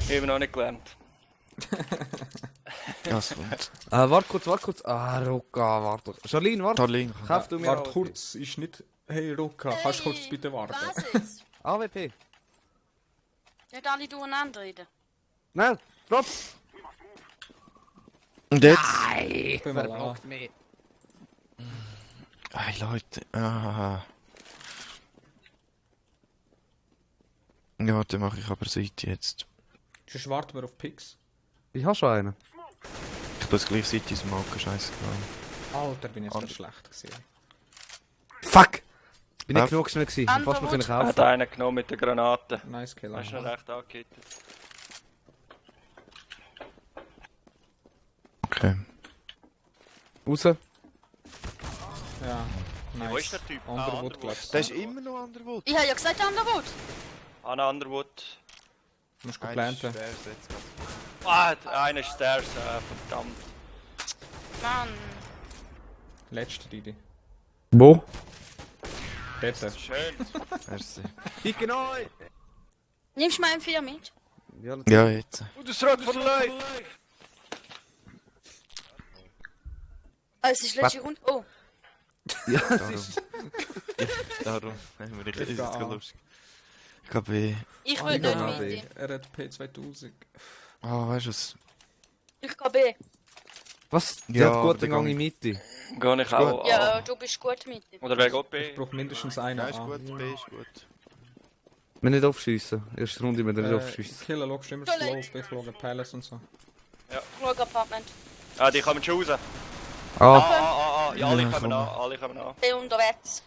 Eben noch nicht gelernt. Das kommt. Warte kurz. Ah, Roka, warte. Charlene, warte. Darling. Kauf du mir Warte AWP. kurz, ist nicht... Hey Roka, kannst du kurz bitte warten? Was? AWP. Nicht alle durcheinander reden. Schnell, drop. Und jetzt? Nein, Bin mal verblockt mich. Hey Leute. Ah. Ja, dann mache ich aber Seite jetzt. Sonst warten wir auf Pix. Ich hab schon einen. Ich tue es gleich Seite smoken, scheißegal. Alter, bin ich jetzt schlecht gewesen. Fuck! Bin Ja. nicht genug schnell gewesen. Fast noch können Hat kaufen. einen genommen mit der Granate. Nice Kill. Hast du noch recht angehittet. Okay. Raus. Ja, nice. Wo ist der Typ? Underwood, Underwood. glaubst Der ist immer noch Underwood. Ich habe ja gesagt Underwood. Anna Underwood. Du musst Einer planten. ist schwer, setzt grad. Einer ist Stairs, verdammt. Mann. Letzte Didi. Wo? Dort. Schön. Merci. Ficken euch! Nimmst du mal M4 mit? Ja, jetzt. Und das Rad von Life! Ah, es ist letzte Runde. Oh. Ja, Darum. Darum. Ich ist Ich jetzt gehe gerade lustig. Ich glaube B. Ich Ah, will ich nicht gehe mit B. dir. Er hat P2000. Ah, weißt du was? Ich gehe B. was? Ja, Ja, aber gut, dann dann gehe gang ich Mitte. Gehe ich auch an. Ja, du bist gut mit dir. Oder wer geht B? Ich brauche mindestens einen. Ja, ist gut, B ist gut. Wir nicht aufschiessen. Erste Runde, wir nicht aufschiessen. Killer schaust immer Toll. slow, ich schaue Palace und so. Schau Apartment. Ah, die kommen schon raus. Ah, Ja, alle Ja, kommen komm. an, alle kommen an. Der unterwegs.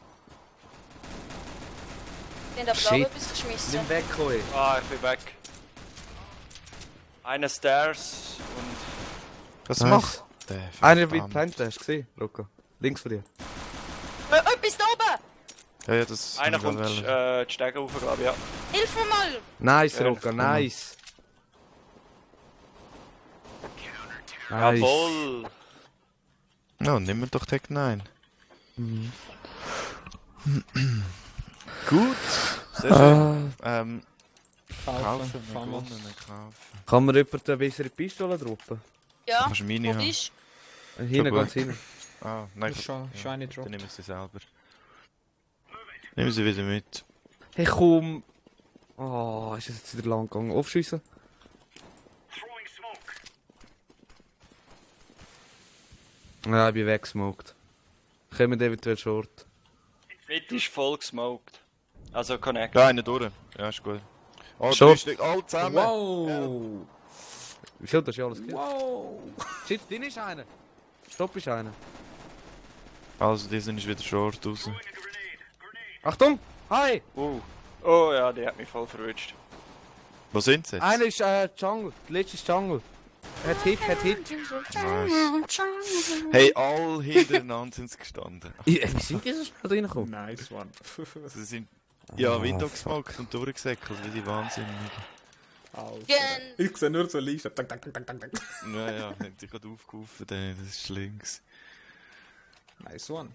Die haben aber Shit. auch etwas geschmissen. nimm weg, Koi. Ich bin weg. Einer Stairs und... Was Nice. macht der? Einer wie verdammt. Plant, hast du gesehen, Roka? Links von dir. Etwas da oben! Ja, ja, das. Einer kann ich kommt wählen. die Stege rauf, glaube ich, ja. Hilf mir mal! Nice, Ja, Roka, nice. Nice. Jawohl! Ja, nimm doch Tag 9. Gut. Sehr schön. Kaufen, Kaufen, wir fahren wir. gewonnen, kaufen. Kann man jemand eine bessere Pistole droppen? Ja, Kannst du meine wo haben? bist Hinten, gut. ganz hinten. Ah, nein, Ist schon shiny Dann drop. nehmen wir sie selber. Nehmen sie wieder mit. Hey, komm. Oh, ist das jetzt wieder lang gegangen? Aufschiessen? Ja, ich bin weggesmoked. Kommen eventuell short. Mitte ist voll gesmoked. Also Connect. Ja, einer durch. Ja, ist gut. Oh, Short. drei Stück, alle zusammen. Wow! Wie viel? Das ist ja alles gekillt. Wow! Shit, drin ist einer. Stopp ist einer. Also, die sind wieder short raus. Achtung! Hi! Oh ja, die hat mich voll verwünscht. Wo sind sie jetzt? Einer ist Jungle. Der letzte ist Jungle. Hat Hit. Nice. Hey, alle hintereinander sind sie gestanden. Wie sind die so schnell reingekommen? Nice one. Sie sind ja Window gesmoked und durchgesäckelt, wie die Wahnsinnigen. Alter. Gen. Ich sehe nur so Listen. Tak, tak, tak, tak, tak, tak. Ja, ja, haben die gerade aufgerufen, das ist schlimm gewesen. Nice one.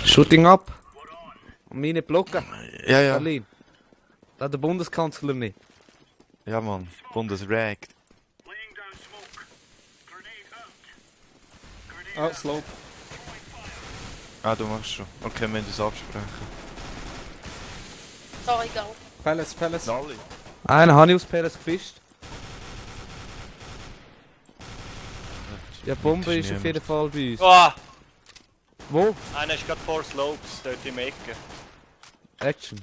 Shooting up. Und meine blocken. Ja, ja. Berlin. Da hat der Bundeskanzler nicht. Ja, Mann. Bundesrag. Ah, Slope. Ah, du machst schon. Okay, wir müssen uns absprechen. Sorry, egal. Palace. Alle? Einen habe ich aus Palace gefischt. Ja, die Bombe ist auf jeden Fall bei uns. Ah! Wo? Einer ist gerade vor Slopes, dort im Ecke. Action.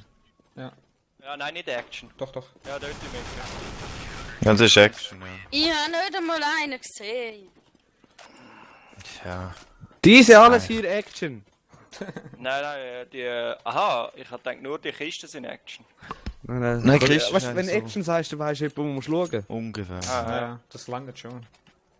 Ja, nein, nicht Action. Doch, doch. Ja, dort im Ecke. Ja, das ist Action, ja. Ich habe nicht einmal einen gesehen. Ja. Diese alles hier Action. Nein, die... aha, ich hab gedacht, nur die Kisten sind Action. Nein, Aber, Christian, weißt du, wenn so. Action sagst, dann weißt du, wo man muss schauen. Ungefähr. Ja, das langt schon.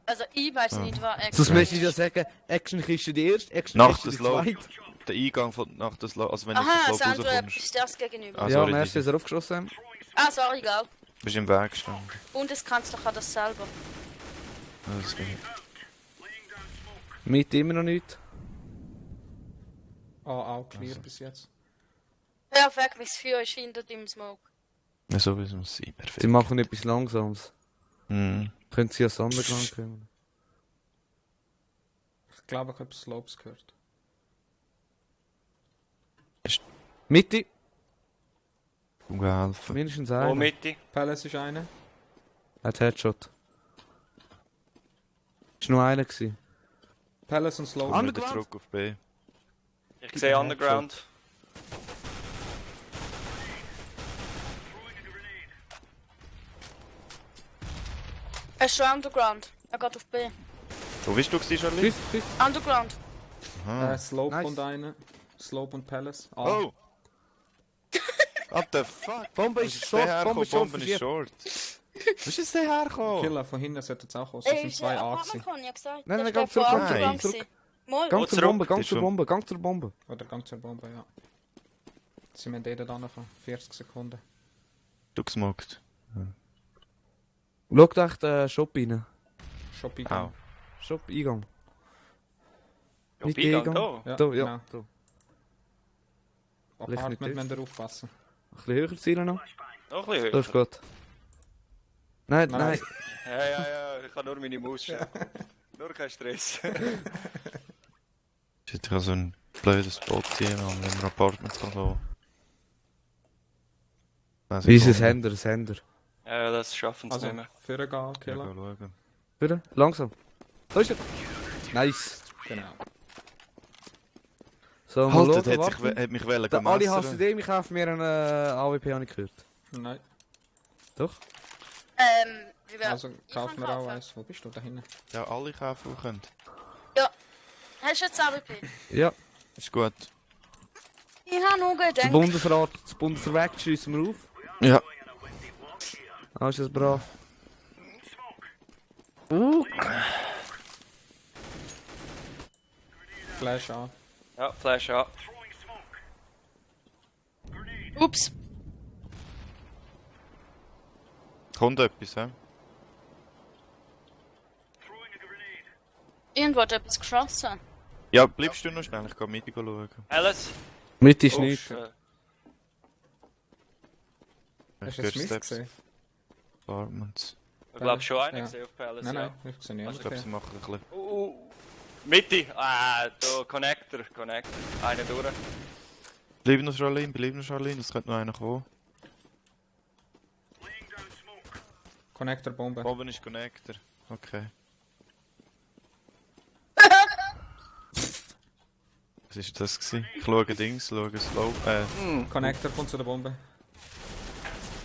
Also ich weiß nicht, was Sonst Action müsste ich ja sagen, Action ist die erste, Action Nach ist der die Slope. zweite. Der Eingang von nach der Slope, also wenn du aus Aha, der Slope Sandro rauskommst. ist das gegenüber. Ah, Ja, sorry, am ersten Didi. ist er aufgeschossen. Ah, sorry, egal. Bist im Weg gestanden. Bundeskanzler kann das selber. Das ist gut. Mit immer noch nicht. Ah, auch clear bis jetzt. Perfekt, mein Feuer ist hinter dem Smoke. Ja, so wie es muss sein. Perfekt. Sie machen etwas Langsames. Mhm. Können Sie ans Underground kommen? Ich glaube, ich habe Slopes gehört. Mitte! Umgeholfen. Mindestens Wo einer. Mitte? Palace ist eine. Er hat Headshot. Ist nur einer gewesen. Palace und Slope. Komm wieder Underground? zurück auf B. Ich sehe Underground. Er ist schon Underground. Er geht auf B. Wo bist du gewesen, Charlie? Schieß, schieß. Underground. Aha. Slope Nice. und eine. Slope und Palace. Ah. Oh! What the fuck? Bombe Wo ist ist short, der Bombe hergekommen? ist short, Bombe ist short. Wo ist jetzt der hergekommen? Killer, von hinten sollte es auch kommen. Es sind zwei A gewesen. Ja gesagt. Nein, nein, Das ganz ist von zurück, Underground zurück. gewesen. Mal. Gang zur zurück. Bombe, Gang Ist zur schon- Bombe, Gang zur Bombe. Oder ganz zur Bombe, ja. Sie müssen dort anfangen. 40 Sekunden. Du gesmoked. Schau echt den Shop rein. Shop Au. eingegangen. Shop Eingang. Ja, Nicht Eingang Eingang. da. Ja, Da, ja. genau. Da. Vielleicht nicht Apartment dort. müsst ihr aufpassen. Ein bisschen höher zielen noch. Noch ein bisschen Das ist höher. gut. Nein, Nein. nein. Ja, ich kann nur meine Maus schauen. Nur kein Stress. Ich hätte so einen blöden Spot hier, Mann, wenn man Apartments kann kommen. Wie ist es Händer, das Händer. Ja, das schaffen sie Also, nicht mehr. vorher gehen, Ja, Killer. schauen. Bitte? Langsam. Da ist er. Nice. Genau. So, mal Haltet, schauen, hat, sich, warten. hat mich wollen Der Ali gemessern. HCD, ich kaufe mir einen AWP, habe ich gehört. Nein. Doch? Wie wär... Also ich kaufen kann wir auch kaufen. eins. Wo bist du da hinten? Ja, alle kaufen können. Hast du jetzt AWP? Ja. Ist gut. Ich habe nur Der gedacht. Bundesrat, das Bundesrat schiessen wir auf. Ja. Ah, ist das brav. Flash an. Ja, Flash an. Ups. Kommt etwas, hä? Irgendwo hat etwas geschossen. Ja, bleibst du noch schnell? Ich gehe mit dir schauen. Alice. Mitte ist Oh, nicht. shit. Hast Ich du jetzt höre Mist Steps. gesehen? Apartments. Ich glaube schon einen Ja. gesehen auf Palace. Nein, ja. nein, ich sehe nicht. Ich glaube, sie machen ein bisschen... Mitte. Ah, da Connector. Einer durch. Bleib noch Charlene, es könnte noch einer kommen. Connector Bombe. Oben ist Connector. Okay. Was ist das gewesen? Ich schaue Dings, schaue Slow. Connector kommt zu der Bombe.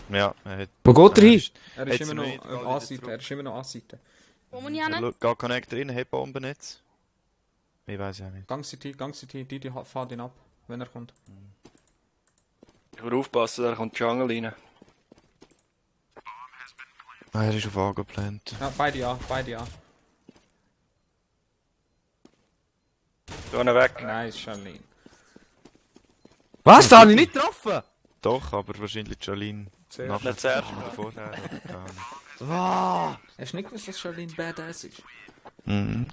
Ja, er hat... Wo geht er hin? Er Hat ist sie immer noch noch nicht, bald wieder A-Seite. zurück. Er ist immer noch A-Seite. Wo muss ich Er hin? geht Connector rein, hat Bombennetz. Ich weiß ja nicht. Gang City, die fahrt ihn ab, wenn er kommt. Ich muss aufpassen, da kommt die Jungle rein. Ah, er ist auf A geplant. Ja, beide A. Da weg. Nice, Charlene. Was? Da habe ich nicht getroffen! Doch, aber wahrscheinlich Charlene. Zuerst. Nicht zuerst. Oder vorher. Ja. Ah, Hast du nicht gewusst, dass Charlene badass ist? Mhm.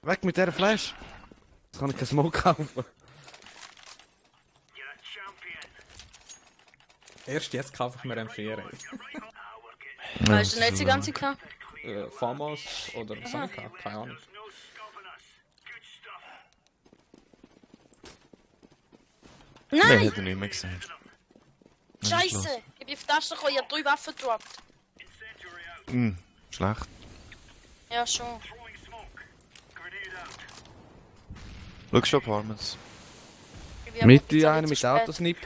weg mit dieser Flash. Jetzt kann ich keinen Smoke kaufen. Erst jetzt kaufe ich mir einen Vierer. Weißt du nicht die ganze Zeit? Famos oder Sonica, keine Ahnung. Nein, Nein! hat er nicht mehr gesehen. Scheiße! Ich bin auf die Tasche gekommen, ich habe 3 Waffen gedroppt. Schlecht. Ja, schon. Schau schon Apartments. Ich bin aber Mitte jetzt einer zu mit Ah, spät. Autosnip.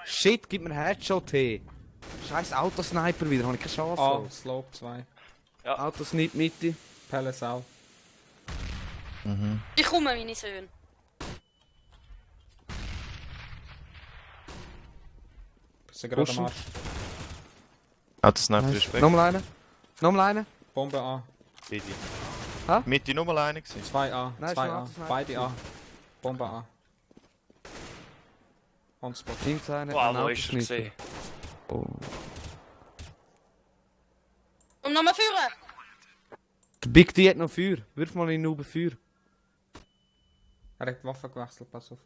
Shit, gib mir einen Headshot hey. Scheiß Autosniper wieder, habe ich keine Chance. A, Slope 2. Autosnip Mitte. Palace auch. Ich komme, meine Söhne. Bist du gerade am Pushen. Arsch? Ah, das Sniper Nice. ist weg. Nochmal einer. Nochmal einer. Bombe A. Beide. Hä? Mitte Nummer eine gewesen. 2 A. Nein, 2 ist A. noch Sniper. Beide A. Bombe A. On spot. Links einer. Wow, ein wo ist er Autosniper. gesehen? Oh. Und nochmal führen! Der Big D hat noch Feuer. Wirf mal in den Feuer. Er hat die Waffe gewechselt, pass auf.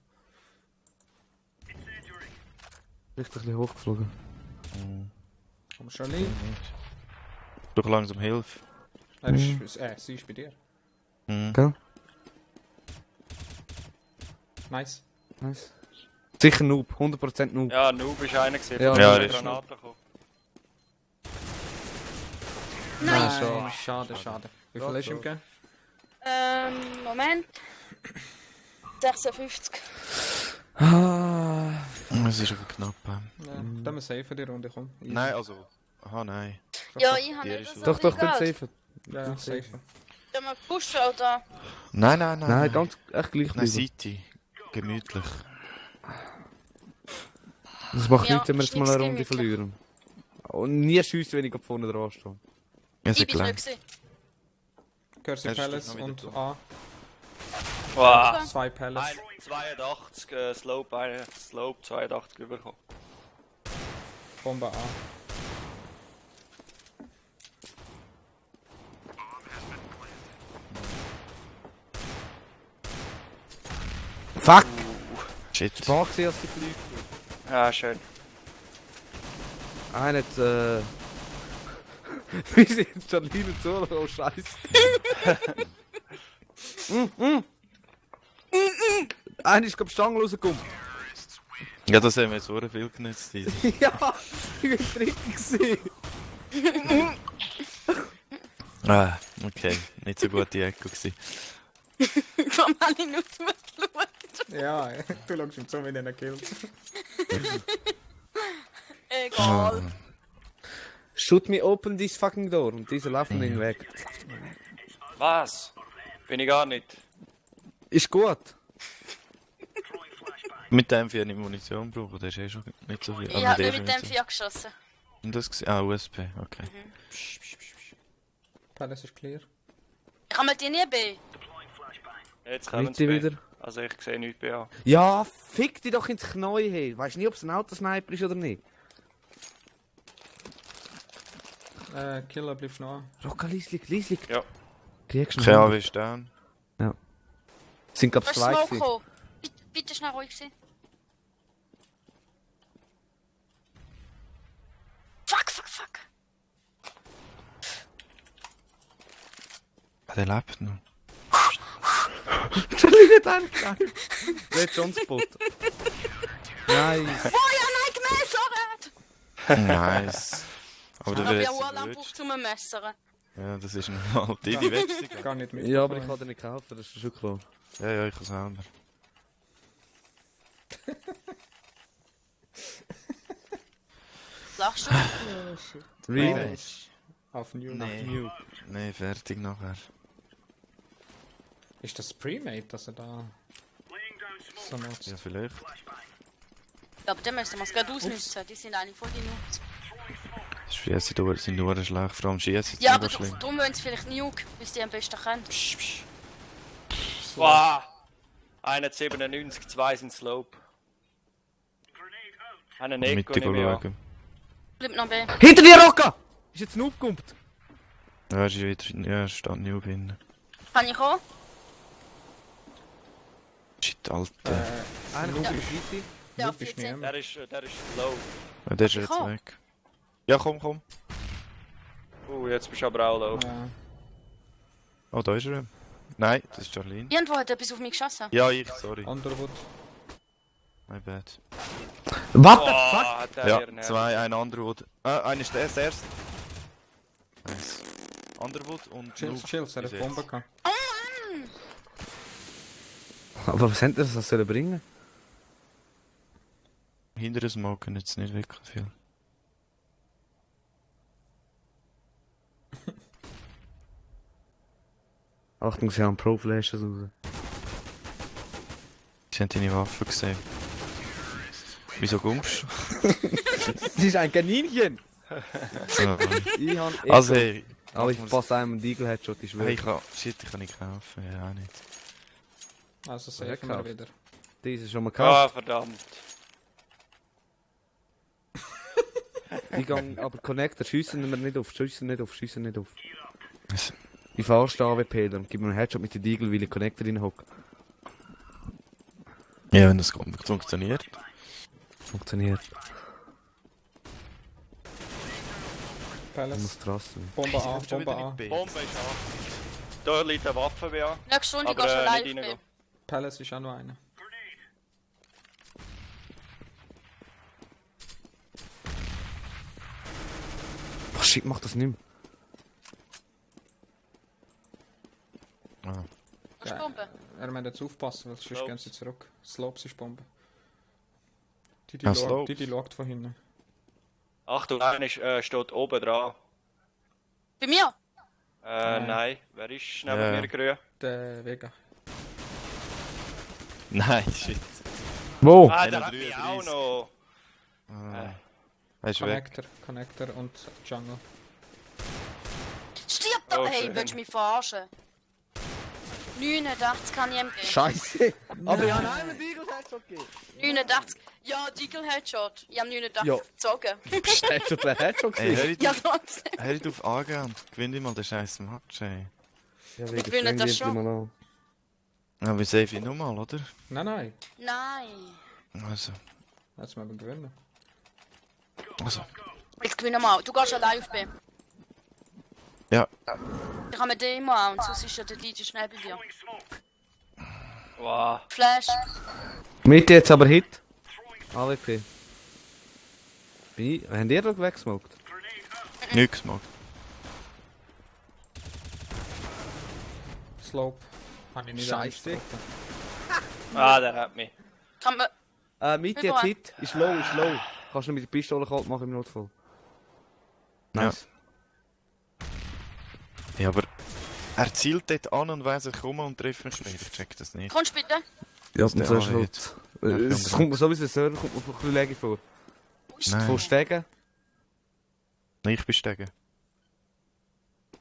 Richtig ein bisschen hochgeflogen. Komm schon rein. Doch langsam Hilfe. Sie ist bei dir. Gell? Nice. Nice. Sicher Noob, 100% Noob. Ja, Noob ist einer gesehen, Ja, von ja, der das ist Granate gekommen. Nein. Schade. Wie viel ist ihm gegeben? Moment. 56. Ah. Es ist aber knapp. Ja, dann wir safe die Runde, komm. Easy. Nein, also... Aha, nein. Ja, ich habe Dir nicht ist so Doch, viel dann Geld. safe. Ja, safe. Sollen wir pushen oder? Nein. Nein, ganz echt gleich Nein, bleiben. City. Gemütlich. Das macht Ja, nichts, wenn wir jetzt mal eine Runde gemütlich. verlieren. Und nie schiessen, wenn ich vorne dran stehe. Ja, Ich sehr bin klein. nicht. Cursey Ja, Palace stimmt, noch und wieder A. Wow. 2 Palace. 82 Slope 82 überkommen. Bombe A. Fuck! Shit. War gesehen, als sie fliegt. Ja, schön. Einer hat, Wie sind Charlene zu? Oh, Scheiße. Einer ist, glaub ich, Stangen rausgekommen. Ja, das haben wir jetzt so viel genutzt. Ja, ich bin drin gewesen. Ah, okay. Nicht so gut die Echo gewesen. Warum habe ich nur zugeschaut? Ja, du schaust ihm zu, wenn er ihn killt. Egal. Shoot me open this fucking door. Und dieser laufen ihn weg. Was? Bin ich gar nicht. Ist gut. Mit dem für eine Munition brauchen, das ist eh schon nicht so viel. Ich habe nicht mit dem 4 geschossen. Und das gesehen? Ah, USP, okay. Palace ist clear. Ich habe mir die nie bei. Jetzt kommen Mitte sie wieder. Also ich sehe nichts BA. Ja, fick dich doch ins Knie, hey. Weißt nicht, ob es ein Autosniper ist oder nicht. Killer bleibst noch an. Rocka, Lieslig. Ja. Kriegst du Okay, noch. aber ist down. Sind glaub Du hast zwei Smoke gewesen. gekommen. Bitte schnell ruhig sein. Fuck. Ah, der lebt noch. Charlie hat einen geknallt. Red John Spot. Nice. Oh ja, nein, gemessert! Nice. Aber du Ich habe wirst ja Urlaub verwirrt. gebraucht, um ein Messern. Ja, das ist normal. Die Wechsel. Gar nicht mit. Ja, aber ich kann dir nicht kaufen, das ist schon klar. Ja, ich kann selber. Lachst du? Rematch. Auf New. Nee. Nee, fertig nachher. Ist das Premade, dass er da so nutzt? Ja, vielleicht. Ja, aber dann müssen wir es gerade ausnutzen. Die sind eigentlich voll genug. Schiessen sind nur schlecht, vor allem Schiessen Ja, sind aber noch schlimm. darum wollen sie vielleicht Nuke, bis die am besten können. Wow. 197, 2 sind Slope. Einen Eco Mitte nehme ich an. schauen. Bleibt noch bei. Hinter dir, Rocka! Ist jetzt Noob gekommen. Ja, ist wieder. Ja, steht nicht hin. Kann ich auch? Shit, Alter. Einer kommt in die City. Ja, Noob ist 14. niemand. Der ist low. Ja, der ist ich jetzt auch? weg. Ja, komm. Jetzt bist du aber auch low. Ja. Oh, da ist er. Nein, das ist Charlene. Irgendwo hat etwas auf mich geschossen. Ja, ich, sorry. Underwood. My bad. What the fuck? Oh, hat der Ja, nervt. zwei, ein Underwood. Einer ist der erste. Nice. Underwood und Chills, Noob er hat ist Bombe jetzt. gehabt. Aber was hätte das sollen bringen? Hinter dem Smoken jetzt nicht wirklich viel. Achtung, sie haben Pro-Flashes raus. Sie haben deine Waffe gesehen. Wieso kommst du? Das ist ein Kaninchen! Ja. Ich habe Also, hey, aber ich passe einem einen Eagle Headshot, ich schwöre. hey, ich kann nicht kaufen. Ja, auch nicht. Also Wer safe wir kauft? wieder. Diese schon mal Ah, gekauft. verdammt. Ich gang, aber Connector, schiessen wir nicht auf. Es- Ich fahrst den AWP, dann gib mir einen Headshot mit den Eagle, weil ich Connector reinhocke. Ja, wenn das funktioniert. Funktioniert. Palace. muss draußen. Bombe A, Schon Bombe wieder A. mit B. Bombe ist an. Da liegt eine Waffe bei an. Nächste Runde Aber, gehst du nicht allein reingehen. auf B. Palace ist auch noch einer. Ach shit, mach das nicht mehr. Ah. Das ist Bombe. Er muss jetzt aufpassen, weil sonst Slopes. gehen sie zurück. Slopes ist Bombe. Die Slopes. schaut von hinten. Achtung, einer steht oben dran. Bei mir? Nein. Wer ist neben Ja. mir grün? Der Vega. Nein, shit. Wo? Ah, Einer der hat mich 33. auch noch. Er ist weg. Connector und Jungle. Stirb doch! Oh, Hey, schön. willst du mich verarschen? 89 kann ich MG. Scheiße! Aber ja, nein, mit Eagle Headshot gegeben. 89. Ja, Deagle Headshot. Ich habe 89 Ja. gezogen. Psst, hast du den Headshot Ey, gesehen? Ja, trotzdem. hör nicht auf angehen und gewinn mal den scheiß Match, ey. Ja, Ich will nicht das schon. schon. Ja, wir save ich nochmal, oder? Nein. Also, Jetzt müssen wir gewinnen. Jetzt gewinne mal. Du gehst allein auf B. ja. Ich habe den immer an und sonst ist ja der DJ schnell bei dir. Wow. Flash. Mitte jetzt aber Hit. AWP. Haben die doch weggesmoked? Nichts gemacht. Slope. Habe ich nicht Scheiße. angesprochen. Ah, der hat mich. Kann man... Mitte jetzt Hit. Ist low, ist low. Kannst du mit der Pistole kalt machen im Notfall. Nice. Ja, aber er zielt dort an und weiss, ich komme und treffe mich später. Ich check das nicht. Kommst du bitte? Ja, der das ist Ale halt... Es kommt mir sowieso ein Server, kommt mir ein bisschen länger vor. Wo ist Nein. Von Stegen. Nein, ich bin steigen.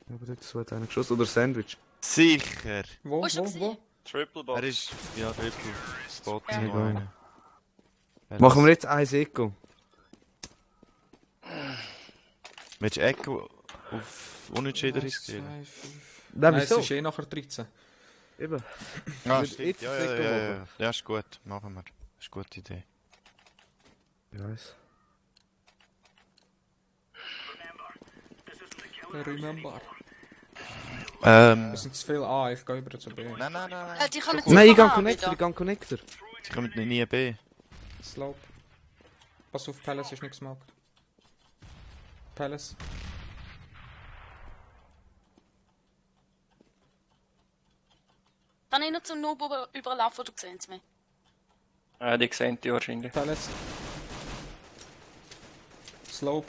Ja, aber dort ist so hat einer geschossen. Oder Sandwich. Sicher! Wo, Wo ist er wo, wo? Triple Box. Er ist... Ja, Triple. Spot Ja. noch einer. Machen wir jetzt ein Eco. Willst du Echo auf Unentschieden riskieren? 2, 5. Nein, Nein, es wieso? ist eh nachher 13. Eben. Ah, Mit stimmt. jetzt Ja, Echo ja. machen. Ja, ist gut. Machen wir. Ist eine gute Idee. Ich weiss. Remember. Ähm... Es sind zu viele A, ich gehe über zu B. Nein. Die kann jetzt Nein, ich sicher gehe haben Connector, wieder. ich gehe Connector. Sie kommen nie B. Slope. Pass auf, Palace ist nicht gesmoked. Palace. Kann ich noch zum Noob überlaufen oder sehen sie mich? Die sehen die wahrscheinlich. Palace. Slope.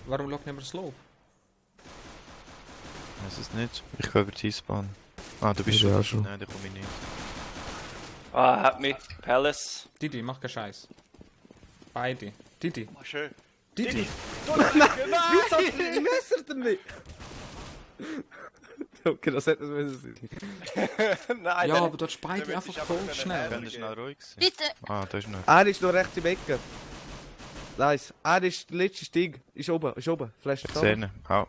Warum schaut nicht mehr Slope? Weiß es nicht. Ich gehe über die Spawn. Ah, du bist Ich auch schon. schon. Nein, da komme ich nicht. Ah, hat mich. Palace. Didi, mach keinen Scheiß. Beide. Didi. Oh, schön. Didi. Wieso hast du ein Messer damit? Okay, das hätte es sein. Nein, Ja, der- aber dort ist beide der einfach wird sich cold einfach schnell. Kann schnell ruhig sein? Bitte! Ah, da ist noch. Er ist noch rechts im Ecke. Nice. Er ist der letzte Stig. Ist oben, ist oben. Flash da. Szene. Au.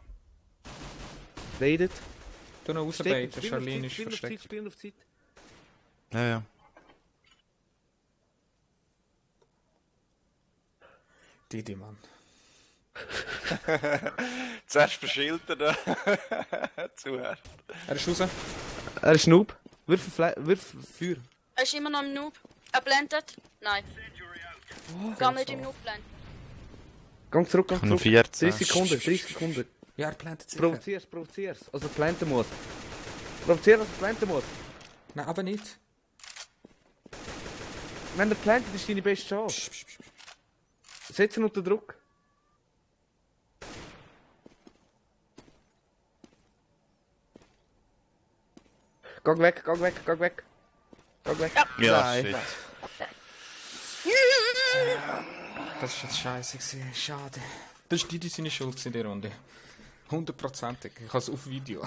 Redet. Du noch rausbeten, Charlene ist Spiel auf Zeit, versteckt. spiel auf Zeit. Ja, ja. Didi, Mann. Zuerst verschildert zuerst. Er ist raus. Er ist Noob. Wirf Feuer. Er ist immer noch im Noob. Er blendet? Nein. Gar nicht im Noob blenden. Gang zurück, gang Noch zurück. 14. 30 Sekunden, 30 Sekunden. Ja, er plantet sich. Provozier's. Also planten muss. Provozier, was planten muss. Nein, aber nicht. Wenn er plantet, ist deine beste Chance. Setz ihn unter Druck. Geh weg, geh weg, geh weg. Geh weg. Ja, Nein. shit. Das ist jetzt scheiße gewesen. Schade. Das war Didi seine Schuld in der Runde. 100%ig. Ich habe es auf Video.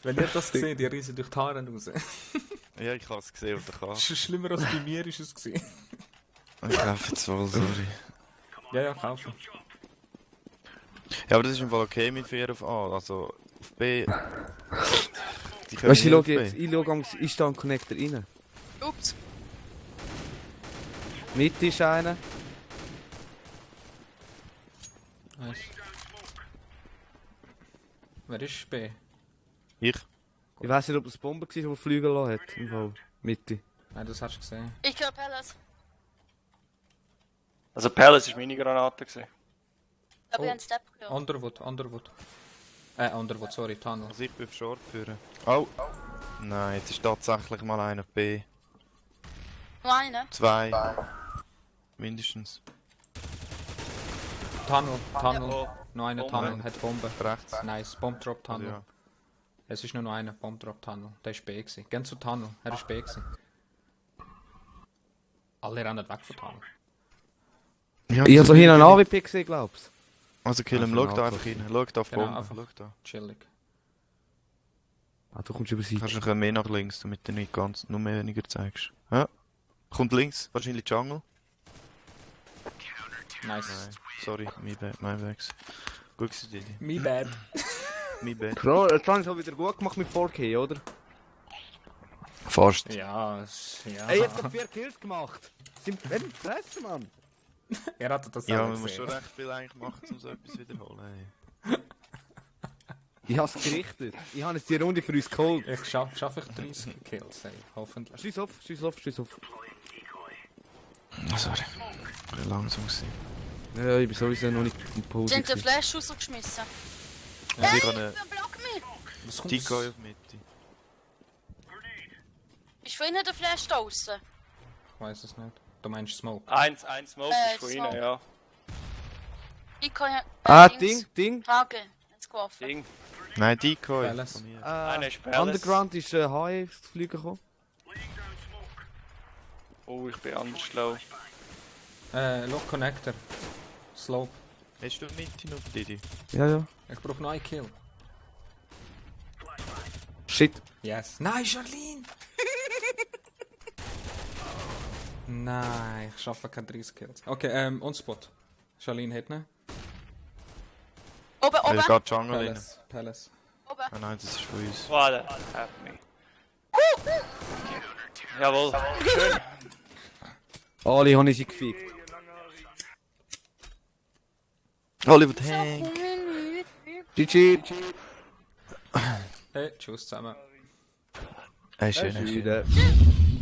Wenn ihr das seht, ihr riesen durch die Haare raus. Ja, ich habe es gesehen auf der Das Karte. ist schlimmer als bei mir ist es gewesen. Ich kaufe jetzt wohl, sorry. Ja, kaufen. Ja, aber das ist im Fall okay mit 4 auf A. Also auf B. Die können Weißt du, nicht auf ich schau jetzt, B. ich schau, ich stehe am Connector rein. Ups. Mitte ist einer. Nice. Wer ist B? Ich? Ich weiss nicht, ob das Bombe war, die fliegen lassen hat. Im Fall. Mitte. Nein, das hast du gesehen. Ich glaube Palace. Also Palace war meine Granate. Gewesen. Aber ich habe einen Step gehört. Underwood. Underwood, sorry, Tunnel. Also ich bin auf Short führen. Oh! Nein, jetzt ist tatsächlich mal einer auf B. Nur eine. 2. Mindestens. Tunnel. Oh, Noch einer Bombe. Tunnel, hat Bombe. Rechts. Nice, Bomb Drop Also, Tunnel. ja. Es ist nur noch einer, Bomb Drop Tunnel. Der ist B gewesen. Gehen zu Tunnel, er ist B gewesen. Alle rennen weg von Tunnel. Ja, Ich habe so hier einen AWP gesehen, glaubst Also kill ihn, Also schau da Auto. einfach rein. Schau da auf Genau, Bombe. einfach. Schau da. Chillig. du? Ah, du kommst über Seite. Kannst du noch mehr nach links, damit du nicht ganz, nur mehr weniger zeigst. Ja. Kommt links, wahrscheinlich Jungle. Nice. Nein, sorry, mein Bags. Gut gewesen, Didi. Me bad. Mein Bad. Bro, das habe ich so wieder gut gemacht mit 4K, oder? Fast. Ja, ja. Ey, jetzt hat 4 Kills gemacht. Sind werden gefressen, Mann. Er hat das Ja, auch man muss gesehen. schon recht viel eigentlich machen, um so etwas wiederholen. Ey. Ich habe es gerichtet. Ich habe jetzt die Runde für uns geholt. Ich schaffe ich 30 Kills, ey. Hoffentlich. Schieß auf, schieß auf, schieß auf. Oh, sorry. Ich bin langsam gewesen. Ja, ich bin sowieso noch nicht im Sie Pause. haben den gewesen. Flash rausgeschmissen. Ja, ich habe eine Block mich! Was kommt? Decoy auf Mitte. Ist vorhin der Flash draußen? Ich weiß es nicht. Du meinst Smoke? Ein Smoke ist von Smoke. ihnen, ja. Ich kann ja. Ah, Ding. Hage. Jetzt geworfen. Ding. Nein, Decoy. Palace. Von mir. Einer ist Palace. Underground ist HE zu fliegen gekommen. Oh, ich bin anders schlau. Lock Connector. Slope. Hast du Mitte noch, Didi? Ja, ja. Ich brauche noch einen Kill. Shit. Yes. Nein, Charlene! Nein, ich schaffe keine 30 Kills. Okay, on spot. Charlene hat ne? Oben, Er oben. geht Jungle rein. Palace. Oben. Ah nein, das ist von uns. Voilà, help me. Jawohl. Schön. Alle habe ich sie gefickt. Hollywood Hank! GG. Hey, tschüss zusammen. Hey, schön. Schön.